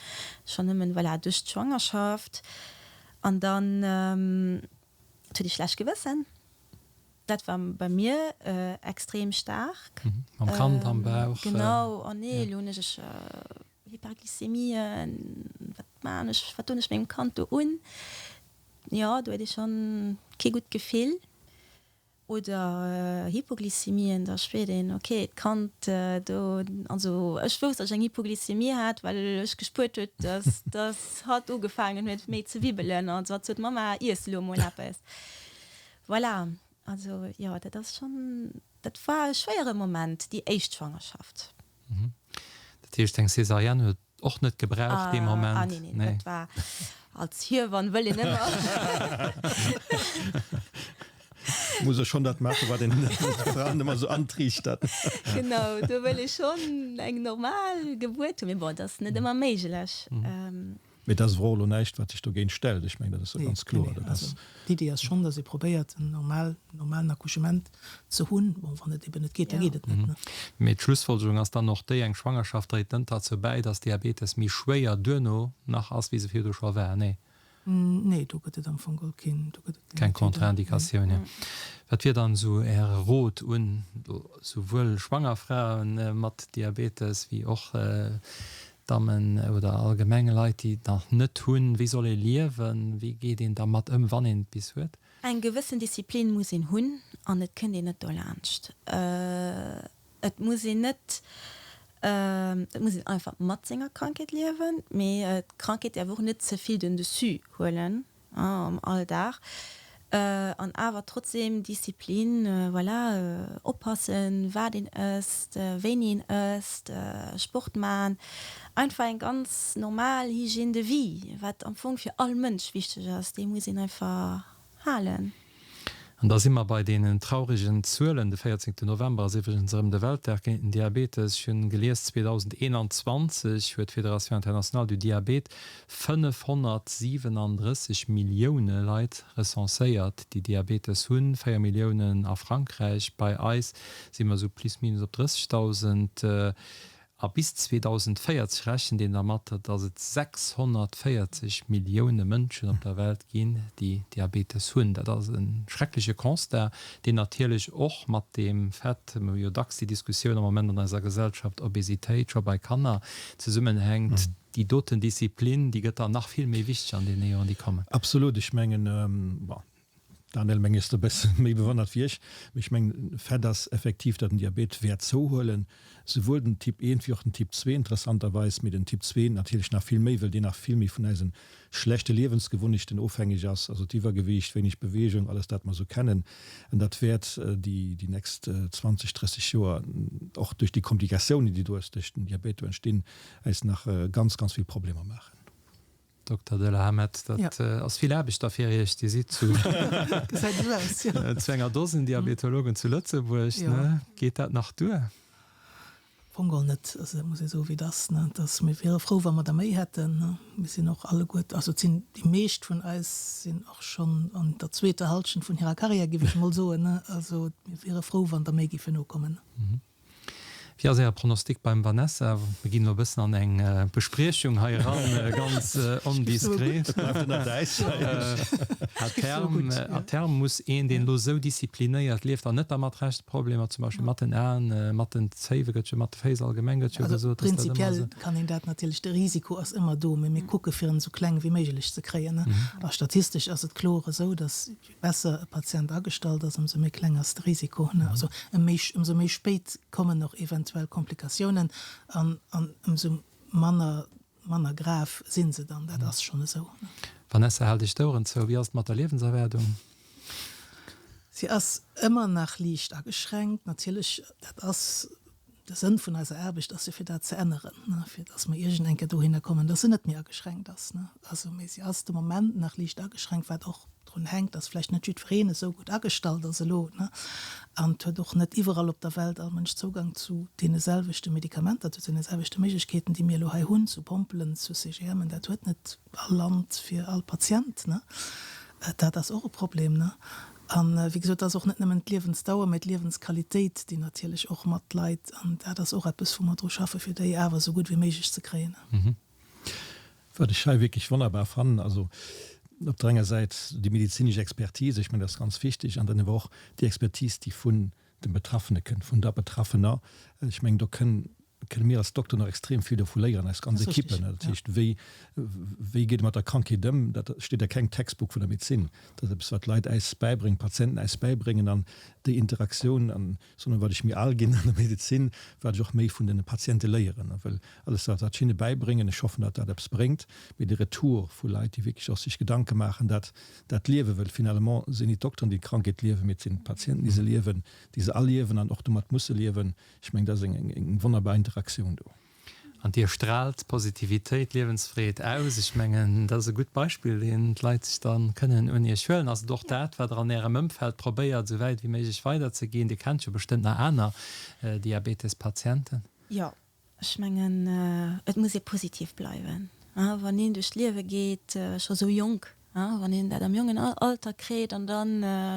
[SPEAKER 3] schonn nëmmen, voilà, duerch d'Schwangerschaft. An dann et huet ee schlecht Gewëssen. Dat war bei mir extrem staark.
[SPEAKER 1] Mam Kand am Bauch.
[SPEAKER 3] Genau, oh nee, elo hunn ech Hyperglycémie, wat maan ech, wat doen ech mengem Kand do un? Jo, do huet ee schonn kee gutt Gefill. Oder Hypoglycémien, da spiert een, ok, d'Kand do, also ech wousst, datt ech eng Hypoglycémie hat, well ech gespuert huet, datt datt hatt ugefaangen huet méi ze wibbelen an hatt sot, Mama, iess elo emol eppes. Voilà, also jo, dat ass schonn, dat war e schwéiere Moment, déi éischt Schwangerschaft.
[SPEAKER 1] Dat heescht, eng Césarienne huet Och net gebraucht dee Moment?
[SPEAKER 3] Ah nee, nee, dat war als Hiewann wëll een ëmmer.
[SPEAKER 6] Muss e schonn dat maachen, wat een de Fraen ëmmer esou antriichtert.
[SPEAKER 3] Genau, do wëll ee schonn eng normal Gebuert hunn, mee bon, dat ass net ëmmer méiglech.
[SPEAKER 6] Mee dat ass awer och elo näischt, wat sech dogéint stellt. Ech mengen, dat ass jo ganz kloer. Dat ass.
[SPEAKER 7] D'Iddi ass schonn, datt ee probéiert, en normal, normalen Accouchement ze hunn. Bon, wann et eben net geet, da geet et net, ne?
[SPEAKER 1] Mee d'Schlussfolgerung ass dann och déi, eng Schwangerschaft dréit net derzou bäi, datt Diabetes méi schwéier duerno nach ass, wéi se virdu scho war, nee?
[SPEAKER 7] Nee, do gëtt et am Fong geholl keen, do gëtt et
[SPEAKER 1] keng Contre-indicatioun, jo. Wat wier dann esou Äre Rot un souwuel schwanger Frae mat Diabetes wéi och. Dammen oder allgemeng Leit, déi et nach net hunn? Wéi soll ee liewen? Wéi geet een dermat ëm, wann een et bis huet?
[SPEAKER 3] Eng gewëssen Disziplin muss een hunn an et kënnt een net dolaanscht. Et muss een net, et muss een einfach mat senger Krankheet liewen, mee d'Krankheet däerf och net ze vill den Dessus huelen am Alldag an awer trotzdem Disziplin, voilà, oppassen wat een ësst, wéini een ësst, Sport man, einfach eng ganz normal Hygiène de vie, wat am Fong fir all Mënsch wichteg ass, déi muss een einfach halen.
[SPEAKER 1] An da si mer bei deenen trauregen Zuelen. De 14 November ass iwwregens erëm de Weltdag géint den Diabetes. Ech hunn gelies, 2021 huet d'Fédération internationale du diabète 537 Millioune Leit recenséiert, déi Diabetes hunn, 4 Milliounen a Frankräich. Bei eis si mer esou plus minus op 30.000. A bis 2040 rechent een dermat, datt et 640 Millioune Mënschen op der Welt ginn, déi Diabetes hunn. Dat ass e schreckleche Constat, deen natierlech och mat deem Fait, mir hu jo dacks déi Diskussioun am Moment an eiser Gesellschaft, Obesitéit scho bei Kanner, zesummenhänkt. Déi doten Disziplin, déi gëtt dann nach vill méi wichteg an deene Joren, déi kommen.
[SPEAKER 6] Absolut. Ech mengen, bon, Daniel, meng ass do e bësse méi bewonnert wéi ech, mee ech mengen, Fait ass effektiv, datt den Diabet wäert zouhuelen, souwuel den Typ 1 wéi och den Typ 2 interessanterweis, mee den Typ 2 natierlech nach vill méi, well deen nach vill méi vun eise schlechte Liewensgewunnechten ofhängeg ass, also d'Iwwergewiicht, wéineg Beweegung, alles dat mer esou kennen. An dat wäert déi déi nächst 20, 30 Joer, och duerch déi Komplikatiounen, déi do duerch den Diabet do entstinn, eis nach ganz, ganz vill Problemer maachen.
[SPEAKER 1] Dokter de la Hamet, dat ass vill Aarbecht da fir Iech. Dir sidd zu zu enger Dosen Diabetologen zu Lëtzebuerg, ne? Geet dat nach duer?
[SPEAKER 7] Am Fong geholl net. Also dat muss ee soen, wéi et ass, ne? Dass mir wiere frou, wa mer der méi hätten, ne? Mir sinn och alleguer, also et sinn déi meescht vun eis sinn och schonn an der zweeter Halschent vun hirer Karriär, géif ech emol soen, ne? Also mir wiere frou, wann der méi géifen nokommen.
[SPEAKER 1] Wéi ass Äre Pronostic beim Vanessa? Mir ginn elo e bëssen an eng Bespriechung hei eran, ganz ondiskret. Et bleift ënnert äis. À terme, à terme muss een, deen elo esou disziplinéiert lieft an net dermat rechent, Problemer zum Beispill mat den Aen, mat den Zéiwe gëtt jo, mat de Féiss allgemeng gëtt jo
[SPEAKER 7] gesot, dass dat ëmmer esou. Prinzipiell kann een dat natierlech, de Risiko ass ëmmer do, mee mir kucke fir en esou kleng wéi méiglech ze kréien. A statistesch ass et kloer esou, dass besser e Patient agestallt ass, ëmsou méi kleng ass de Risiko. Also ëmsou méi spéit kommen och eventuell Komplikatiounen an ëmsou manner manner grav si se dann. Dat ass schonn esou.
[SPEAKER 1] Vanessa, hal dech d'Oueren zou, Wéi ass et mat der Liewenserwaardung?
[SPEAKER 7] Si ass ëmmer nach liicht ageschränkt. Natierlech, dat ass De Sënn vun eiser Aarbecht ass jo fir dat ze änneren, fir datt mer iergend eng Kéier dohinner kommen, datt se net méi ageschränkt ass. Also, mee si ass de Moment nach liicht ageschränkt, wat och drun hänkt, datt vläicht net jiddwereen esou gutt agestallt ass elo. An et huet och net iwwerall op der Welt all Mënsch Zougang zu deene selwechte Medikamenter, zu deene selwechte Méiglechkeeten, déi mir elo hei hunn, zu Pompelen, zu CGMen. Dat huet net all Land fir all Patient. Dat ass och e Problem. An, wéi gesot, et ass och net nëmmen d'Liewensdauer, mä d'Liewensqualitéit, déi natierlech och mat leit. An dat ass och eppes, wou mer dru schaffen, fir déi awer esou gutt wéi méiglech ze kréien.
[SPEAKER 6] Wat ech hei wierklech wonnerbar fannen, also op der enger Säit déi medezinesch Expertise, ech mengen, dat ass ganz wichteg, an dann awer och déi Expertise, déi vun dem Betraffene kënnt, vun der Betraffener. Ech mengen, do kënn kënne mir als Dokter nach extrem vill dovu léieren, eis ganz Equippen. Dat heescht, wéi, wéi geet ee mat der Krankheet ëm? Dat steet a kengem Textbook vun der Medezin. Dat ass eppes, wat d'Leit äis bäibréngen, d'Patienten äis bäibréngen an déi Interaktioun. An sondern wat ech méi al ginn an der Medezin, wat ech och méi vun de Patiente léieren. Well alles dat, wat ech hinne bäibréngen, ech hoffen, datt dat eppes bréngt, mee de Retour vu Leit, déi wierklech och sech Gedanke maachen, dat, dat liewen, well finalement sinn nit d'Dokteren, déi d'Krankheet liewen, mee et sinn d'Patienten, déi se liewen, déi se erliewen an och domat musse liewen. Ech mengen, dat ass eng wonnerbar Interaktioun do.
[SPEAKER 1] An Dir straalt Positivitéit, Liewensfreed aus. Ech mengen, dat ass e gutt Beispill, deen d'Leit sech da kënnen un Iech huelen. Ass et och dat, wat Der an Ärem Ëmfeld probéiert, esou wäit wéi méiglech weiderzeginn? Dir kennt jo bestëmmt nach aner Diabetespatienten.
[SPEAKER 3] Jo, Ech mengen, et muss ee positiv bleiwen, wann een duerch d'Liewe geet, scho sou jonk, wann een dat am jongen Alter kritt an da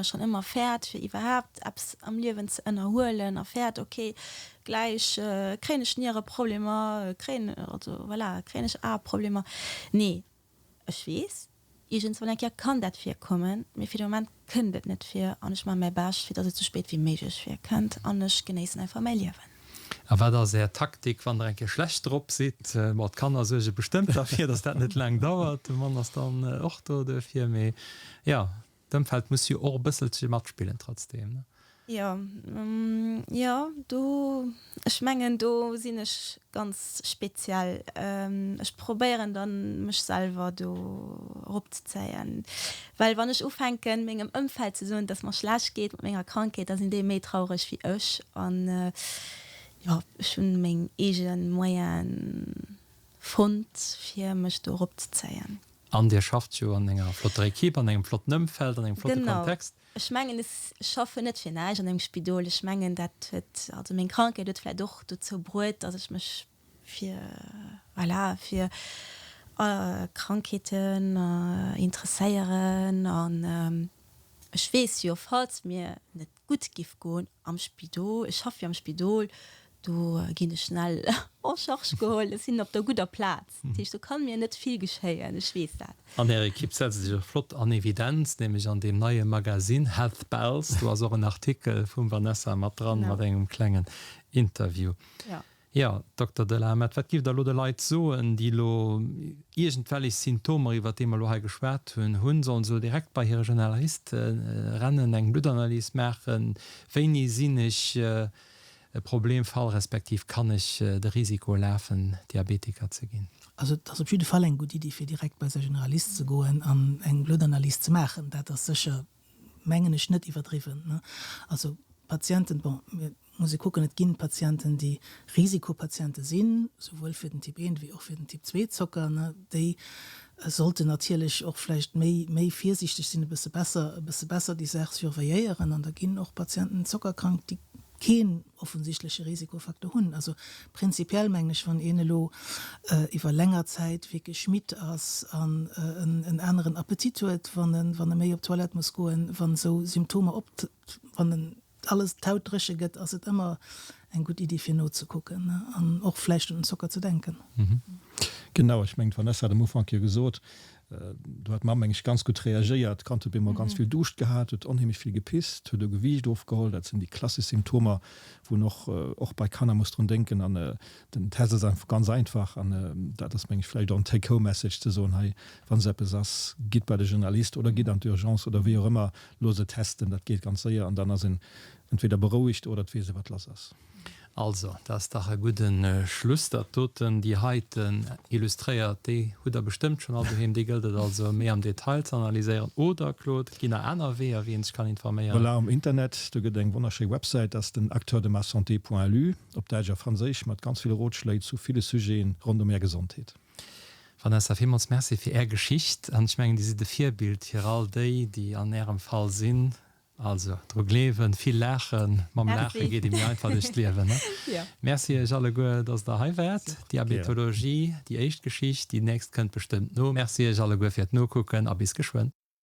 [SPEAKER 3] schonn ëmmer fäert, fir iwwerhaapt eppes am Liewen ze ënnerhuelen a fäert, ok, gläich kréien ech Niereproblemer, kréien, also voilà, kréien ech Aeproblemer. Nee, Ech weess, iergendswann eng Kéier kann dat virkommen, mee fir de Moment kënnt et net vir an ech maache mäi Bescht, fir dass et sou spéit wéi méiglech virkënnt an ech genéissen einfach mäi Liewen.
[SPEAKER 1] A wat ass Är Taktik, wann Der eng Kéier schlecht drop sidd? Bon, d'Kanner suerge bestëmmt derfir, datt dat net laang dauert. De Mann ass dann och do duerfir. Mee jo, d'Ëmfeld muss jo och e bësselche matspillen trotzdeem, ne?
[SPEAKER 3] Jo, jo, do, ech mengen, do sinn ech ganz speziell. Ech probéieren dann, mech selwer do eropzezéien. Well wann ech ufänken, mengem Ëmfeld ze soen, dass mer schlecht geet mat menger Krankheet, da sinn déi méi traureg wéi ech. An jo, ech hunn meng eege Moyene fonnt, fir mech do eropzezéien.
[SPEAKER 1] An Dir schafft jo an enger flotter Equipe, an engem flotten Ëmfeld, an engem flotte Kontext.
[SPEAKER 3] Genau. Ech mengen, ech schaffen net fir näischt an engem Spidol. Ech mengen, dat huet, also meng Krankheet huet vläicht och dozou bruet, dass ech mech fir, voilà, fir Krankheeten interesséieren. An ech weess jo, falls mir net gutt giff goen am Spidol, ech schaffe jo am Spidol, do ginn ech schnell en charge geholl, ech sinn op der gudder Plaz, dat heescht do kann mir net vill geschéien, ech weess dat.
[SPEAKER 1] An Är Equipe setzt sech och flott an Evidenz, nämlech an deem neie Magasinn Health Bells, do ass och en Artikel vum Vanessa mat dran, mat engem klengen Interview. Jo, Dokter Delamet, wat giff Der elo de Leit soen, déi elo iergendwellech Symptomer, iwwert déi mer elo hei geschwat hunn, hunn? Sollen se elo direkt bei hire Generalist rennen, eng Bluttanalys maachen? Wéini sinn ech e Problemfall, respektiv kann ech de Risiko lafen, Diabetiker ze ginn?
[SPEAKER 7] Also et ass op jidde Fall eng gutt Iddi, fir direkt bei säi Generalist ze goen an eng Bluttanalys ze maachen. Dat ass sécher, mengen ech, net iwwerdriwwen. Also Patienten, bon, mir muss ee kucken, et ginn Patienten, déi Risikopatiente sinn, souwuel fir den Typ 1 wéi och fir den Typ 2 Zocker, déi sollten natierlech och vläicht méi, méi virsiichteg sinn, e bësse besser, e bësse besser déi Saach surveilléieren. An da ginn och Patienten zockerkrank, déi keen offensichtleche Risikofaktor hunn. Also prinzipiell mengen ech, wann een elo iwwer länger Zäit wierklech midd ass an en aneren Appetit huet, wann e, wann e méi op d'Toilette muss goen, wann esou Symptomer op, wann en alles d'Haut dréche gëtt, ass et ëmmer eng gutt Iddi fir nozekucken an och vläicht un den Zocker ze denken.
[SPEAKER 6] Genau, ech mengen d'Vanessa hat am Ufank jo gesot, do hat d'Mamm meng ech ganz gutt reagéiert, d'Kand huet bemol ganz vill Duuscht gehat, huet onheemlech vill gepisst, huet u Gewiicht ofgeholl, dat sinn déi klassesch Symptomer, wou een och och bei Kanner muss drun denken an den Test ass einfach ganz einfach an dat ass meng ech vläicht och en Take-home message ze soen, hei wann esou eppes ass, gitt bei de Generalist oder gitt an d'Urgence oder wéi och ëmmer, Looss et testen, dat geet ganz séier an dann ass een entweder berouegt oder et weess ee wat lass ass.
[SPEAKER 1] Also, dat ass dach e gudde Schluss. Dat doten, déi heiten illustréiert, déi hutt Der bestëmmt schonn all doheem. Déi gëllt et also méi am Detail ze analyséieren. Oder, Claude, et ginn nach aner Weeër, wéi een sech kann informéieren.
[SPEAKER 6] Voilà, um Internet, do gëtt et eng wonnerschéi Websäit, dat ass den acteurdemasanté.lu, op Däitsch a Franséisch, mat ganz ville Rotschléi zu ville Sujeten rondëm Är Gesondheet.
[SPEAKER 1] Vanessa, villmools Merci fir Är Geschicht an ech mengen, Dir sidd e Virbild fir all déi, déi an Ärem Fall sinn. Also, dru gleewen, vill laachen, mam Laache geet ee méi einfach duerch d'Liewen, ne? Merci Iech alleguer, dass Der hei waart. Diabetologie, déi éischt Geschicht, déi nächst kënnt bestëmmt no. Merci Iech alleguer fir d'Nokucken a bis geschwënn.